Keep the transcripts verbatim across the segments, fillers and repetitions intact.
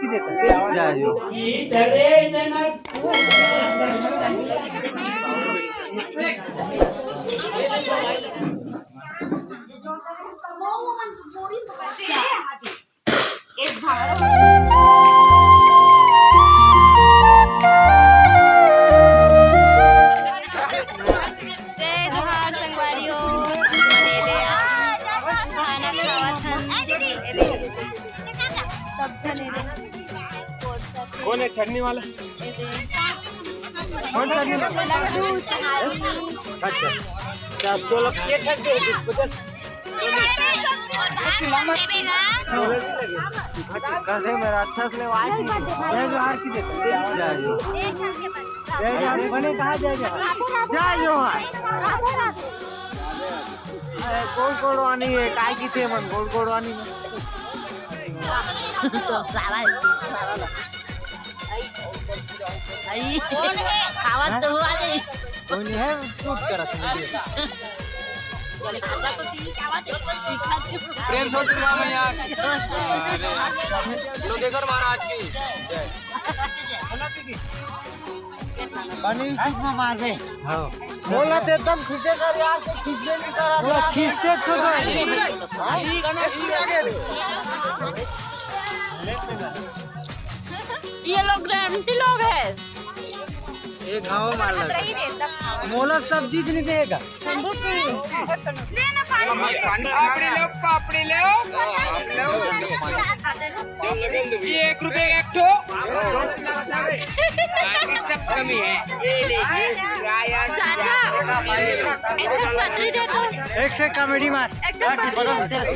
जय हो। जय जोहार संगवारी हो। खाना खावत हन। सब झन एदे। कौन है छन्नी वाला? कौन छन्नी वाला? अच्छा, अच्छा, तो लोग ये खा के पचास। काहे मेरा अच्छा से ले, आज जय जोहार की देता। जय जोहार। जय जोहार। बने कहा जय जोहार। जय जोहार। अरे, गोड़ गोड़वानी है, काय की थे मन, गोड़ गोड़वानी में। तो सारा, सारा ला। आई, खावत तो हुआ जे। कोई नहीं है, शूट करत है वीडियो। प्रेम से दुर्गा मैया की। अरे, लोकेश्वर महाराज की जय। पानी कितना मार दे। हाँ। बोला तो एकदम खींचे कर यार, तो खींचने नहीं कर रहा था। खींचते तो हाँ? ये लोग ग्रैंटी लोग है। ये घाव मार लगा। मोला सब चीज नहीं देगा। पापड़ी लो, पापड़ी लो। ये एक रुपए का एक ठो। बाकी सब कमी है। ये ले, ये ले। चाचा, एक ठो पतरी दे दो। एक से कॉमेडी मार। एक ठो पतरी दे दो।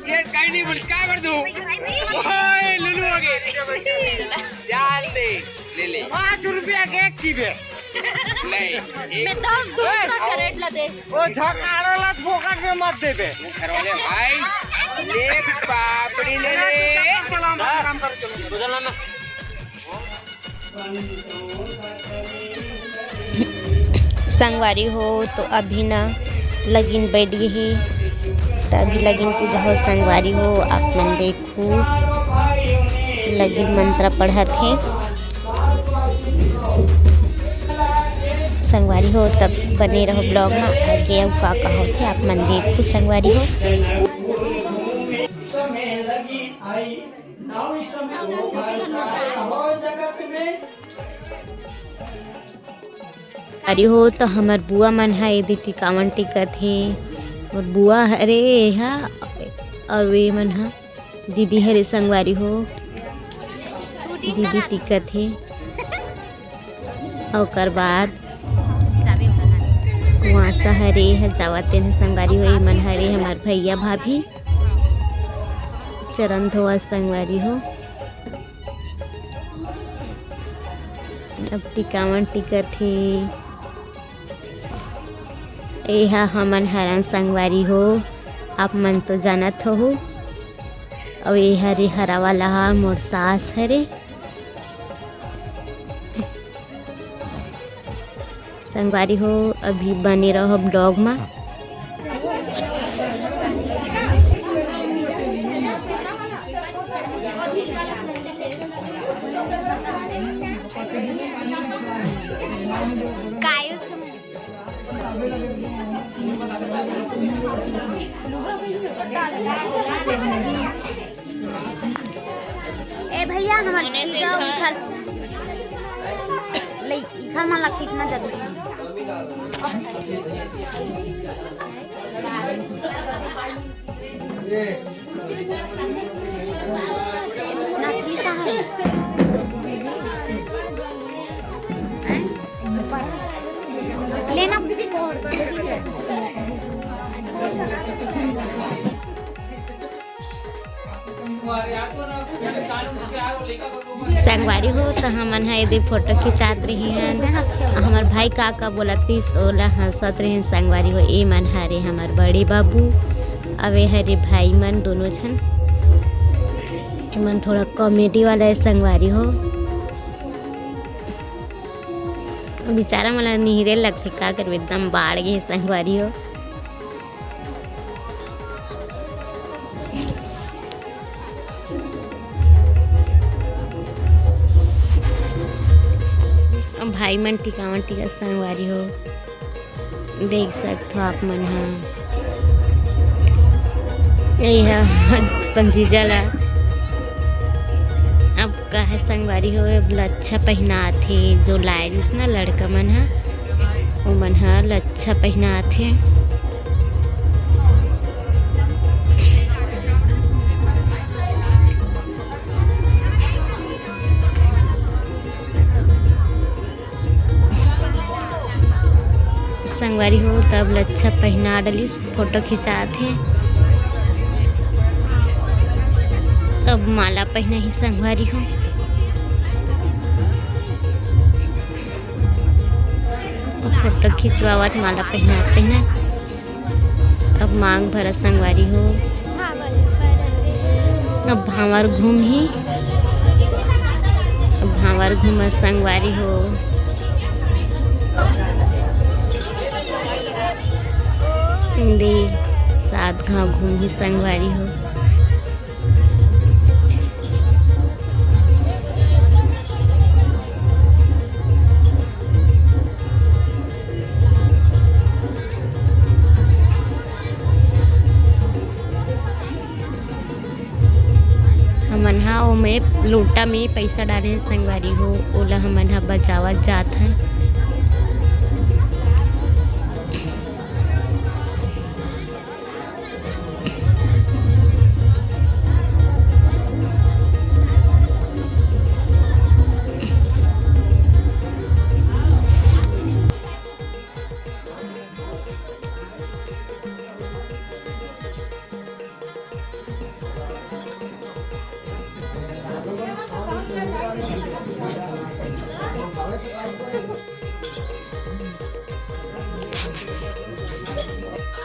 ये कहीं नहीं बोल, क्या कर दूं? ओए, लुलू हो गए। जान दे। ले ले। पाँच रुपया के एक की बे। नहीं। मैं दस दूसरा कैरेट ला दे। ओ झकारो ला फोकट में मत देबे। घर वाले भाई, ले पापड़ी ले ले। संगवारी हो तो अभी ना लगिन बैठ गए हे, त अभी लगिन पूजा हो संगवारी हो, आप मन देख लगिन मंत्र पढ़त हे। संगवारी हो, तब बने रहो ब्लॉग में, आगे अउ का का होथे आप मन देखो संगवारी हो। अरे हो, तो हमर बुआ मन ह एदे टिकावन टिकत हे। मोर बुआ हरे एहा, अउ ए मन ह दीदी हरे संगवारी हो, दीदी टिकत हे। ओकर बाद कुआसा हरे ह जावत तेन संगवारी हो, ए मन हरे हमर भैया भाभी चरण धोवा संगवारी हो। अब टिकावन टिकत हे। एहा हमन हरन संगवारी हो, आप मन तो जानत होहू। अउ एहा रे हरा वाला हा मोर सास हरे। संगवारी हो, अभी बने रहो ब्लॉग मा। ए भैया, हमर इधर, इधर मन ला खींचना जरूरी है। नकली का है? लेना। संगवारी हो, त हमन ह एदे फोटो खिंचात रही हन। हमर भाई का का बोलत रहिस, ओला हंसत रहिन। संगवारी हो, ए मन हरे हमर बड़े बाबू, अउ ए हरे भाई मन दोनों झन। ए मन थोड़ा कॉमेडी वाला है संगवारी हो। बेचारा मन ला निहरे लगथे, का करबे, एकदम बाढ़ गे हे संगवारी हो। भाई मन टिकावन टिका संगवारी हो, देख सकथो आप मन ह। ये ह अपन जीजा ला अब का है संगवारी हो, अब लच्छा पहिनात हे, जो लाए रिस ना लड़का मन ह, ओ मन ह लच्छा पहिनात हे। संगवारी हो, तब लच्छा पहिना डलिस, फोटो खिंचात हे। अब माला पहिना ही संगवारी हो, फोटो खिंचवावत माला पहिना पहिना। अब मांग भरत संगवारी हो। अब भांवर घूम ही, अब भांवर घूम संगवारी हो। दे सात घाव घूम ही संगवारी हो। हमन हा ओमे लोटा में पैसा डाले संगवारी हो, ओला हमन हा बचावत जात हन।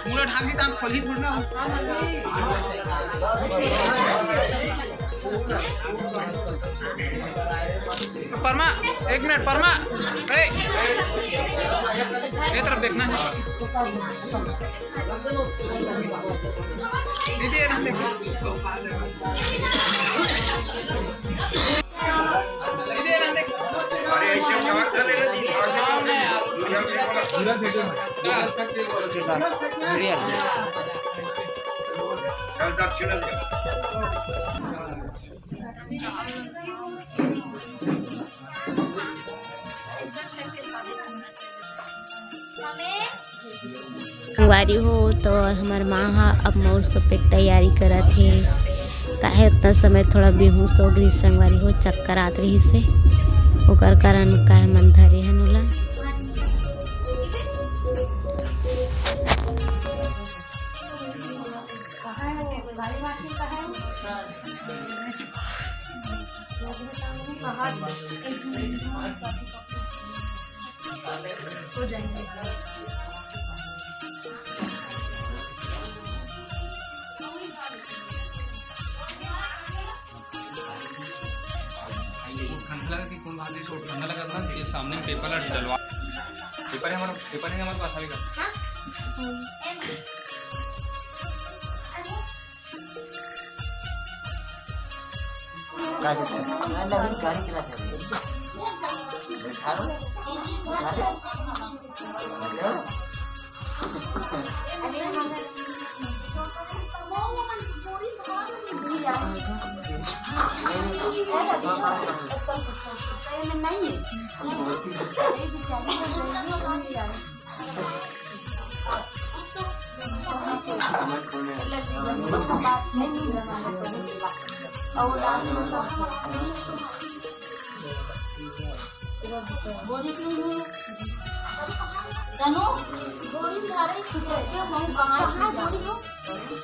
मुड़ा ढाक दी, तान खोली थोड़ी ना। परमा, एक मिनट, परमा, ए, ये तरफ देखना है। दीदी, ये नाम देखो। संगवारी हो, तो हमर माँ हा अब मउर सोपे के तैयारी करत हे। काहे उतना समय थोड़ा बेहोश हो गई संगवारी हो, चक्कर आत रहिस हे, ओकर कारण काहे मन धरे हन ओला। ठंडा लगा कि कौन बात है, ठंडा लगा ना, ये सामने पेपर डलवा, पेपर है हमारा, पेपर है हमारे पास अभी का। गाड़ी चला, गाड़ी चला चल। बैठा लो। बोरी क्यों नहीं? तनु, बोरी में धारे छुपे के हम कहाँ है बोरी हो?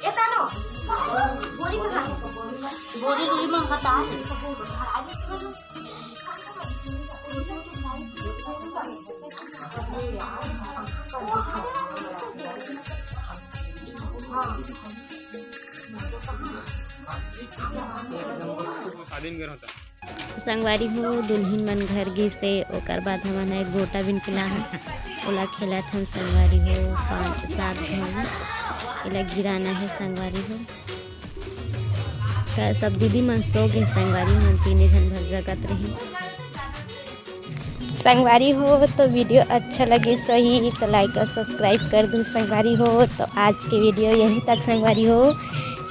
ए तनु, बोरी में धारे। बोरी दूरी में हटा। शादी में गए रहता। संगवारी हो, दुल्हिन मन घर गिस हे, ओकर बाद हमन ह एक गोटा बिन के लाहन, ओला खेलत हन संगवारी हो, पाँच सात झन, एला गिराना हे संगवारी हो। त सब दीदी मन सो गे, संगवारी मन तीने झन भर जगत रही। संगवारी हो, तो video अच्छा लगे सही तो like और subscribe कर दू संगवारी हो। तो आज के video यहीं तक संगवारी हो।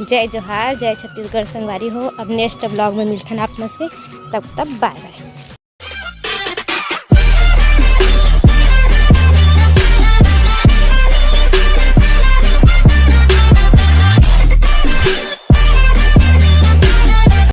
जय जोहार, जय छत्तीसगढ़ संगवारी हो। अब next vlog में मिलथन आप मन से, तब तक bye bye।